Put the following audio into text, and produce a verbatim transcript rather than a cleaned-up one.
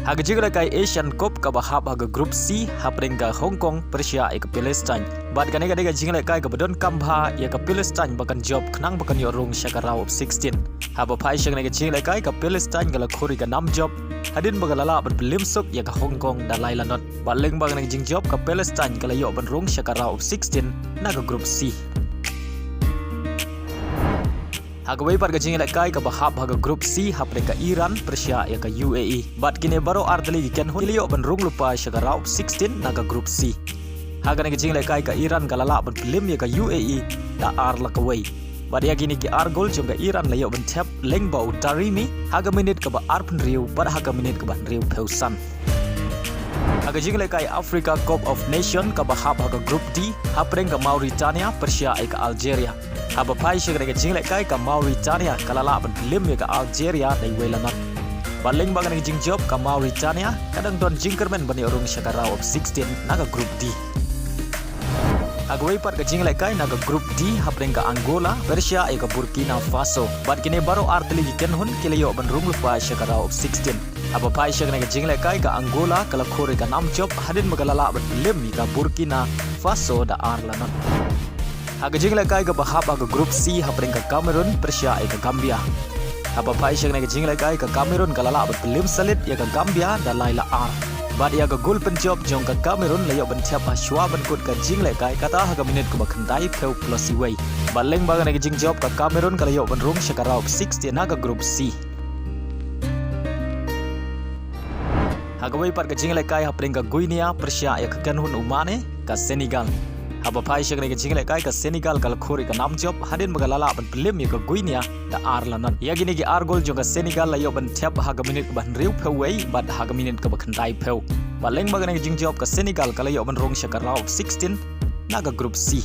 Ha ka jinglehkai Asian Cup kaba hap ha ka Group C, hapdeng ka Hong Kong pyrshah ïa ka Palestine. Bad kane ka dei ka jinglehkai kaba donkam bha ïa ka Palestine ba kan jop khnang ba kan ïoh rung sha ka round of sixteen. Haba phai sha kane ka jinglehkai ka Palestine ka la khur ïa ka nam jop hadien ba ka la lah ban pynlem suk ïa ka Hong Kong da lai la not. Bad lyngba kane ka jingjop ka Palestine ka la ïoh ban rung sha ka round of sixteen na ka Group C. Ha kawei pat ka jinglehkai kaba hap ha ka Group C, hapdeng ka Iran pyrshah ïa ka U A E. Bad kine baroh ar tylli ki kynhun ki la ïoh ban rung lypa sha ka round of sixteen na ka Group C. Ha kane ka jinglehkai ka Iran ka la lah ban pynlem ïa ka U A E da ar la kawei. Bad ïa kine ki ar gol jong ka Iran la ïoh ban thep lyngba u Taremi ha ka minit kaba arphew hynriew bad ha ka minit kaba hynriewphew san. Ha ka jinglehkai Africa Cup of Nation kaba hap ha ka Group D, hapdeng ka Mauritania pyrshah ïa ka Algeria. Haba phai sha kane ka jinglehkai ka Mauritania ka la lah ban pynlem ïa ka Algeria da iwei la not. Bad lyngba kane ka jingjop ka Mauritania ka dang don jingkyrmen ban ïoh rung sha ka round of sixteen na ka Group D. Ha kawei pat ka jinglehkai na ka Group D, hapdeng ka Angola pyrshah ïa ka Burkina Faso. Bad kine baroh ar tylli ki kynhun ki la ïoh ban rung lypa sha ka round of sixteen. Haba phai sha kane ka jinglehkai ka Angola ka la khur ïa ka nam jop hadien ba ka la lah ban pynlem ïa ka Burkina Faso da ar la not. Ha ka jinglehkai kaba hap ha ka Group C, hapdeng ka Cameroon pyrshah ïa ka Gambia. Haba phai sha kane ka jinglehkai ka Cameroon ka la lah ban pynlem salit ïa ka Gambia da lai la ar. Bad ïa ka gol pynjop jong ka Cameroon la ïoh ban thep ha shuwa ban kut ka jinglehkai, kata ha ka minit kaba khyndaiphew plus iwei. Bad lyngba kane ka jingjop ka Cameroon ka la ïoh ban rung sha ka round of sixteen na ka Group C. Ha kawei pat ka jinglehkai, hapdeng ka Guinea pyrshah ïa ka kynhun u Mane, ka Senegal. Haba phai sha kane ka jinglehkai ka Senegal ka la khur ïa ka nam jop hadien ba ka la lah ban pynlem ïa ka Guinea da ar la not. Ïa kine ki ar gol jong ka Senegal la ïoh ban thep ha ka minit kaba hynriewphew wei bad ha ka minit kaba khyndaiphew. Bad lyngba kane ka jingjop ka Senegal ka la ïoh ban rung sha ka round of sixteen na ka Group C.